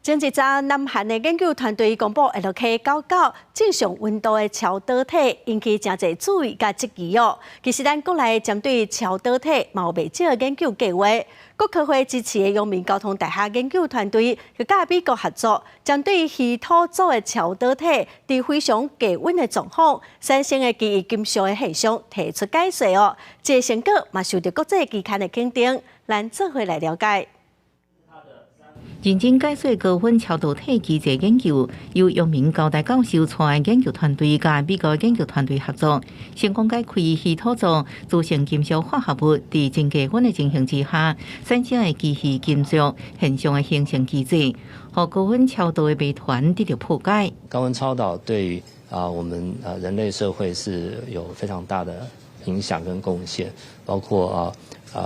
前一陣，南韓的研究團隊公布 LK99正常溫度的超導體，引起誠濟注意佮質疑哦。其實咱國內針對超導體嘛有袂少的研究計劃。國科會支持的陽明交通大學研究團隊，佮美國合作，針對稀土族的超導體，佇非常低溫的狀況產生的奇異金屬的現象提出解說哦。這個成果嘛受著國際期刊的肯定，咱做伙來了解。認真解說高溫超導體機制研究，由陽明交大教授帶研究團隊佮美國研究團隊合作，成功解開稀土族組成金屬化合物，佇真低溫的情形之下，產生的奇異金屬現象的形成機制，予高溫超導的謎團得著破解。高溫超導對於我們人類社會是有非常大的影響跟貢獻，包括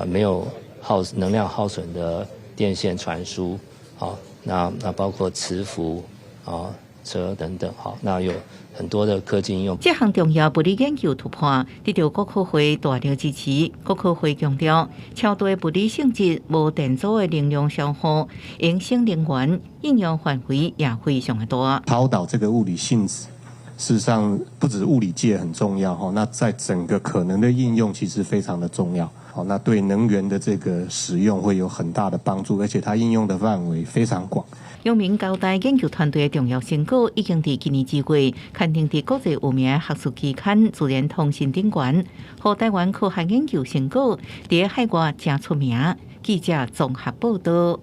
沒有耗能量耗損的電線傳輸。好，那包括磁浮啊車等等，好，那有很多的科技應用。這項重要物理研究突破得著國科會大力支持。國科會強調，超導的物理性質無電阻的能量消耗，用省能源應用範圍也非常的大。超導這個物理性質，事實上不止物理界很重要哈，那在整個可能的應用其實非常的重要。好，那對能源的這個使用會有很大的幫助，而且它應用的範圍非常廣。陽明交大研究團隊的重要成果已經佇今年2月刊登佇國際有名的學術期刊《自然通訊》頂懸，予台灣科學研究成果佇海外誠出名。記者綜合報道。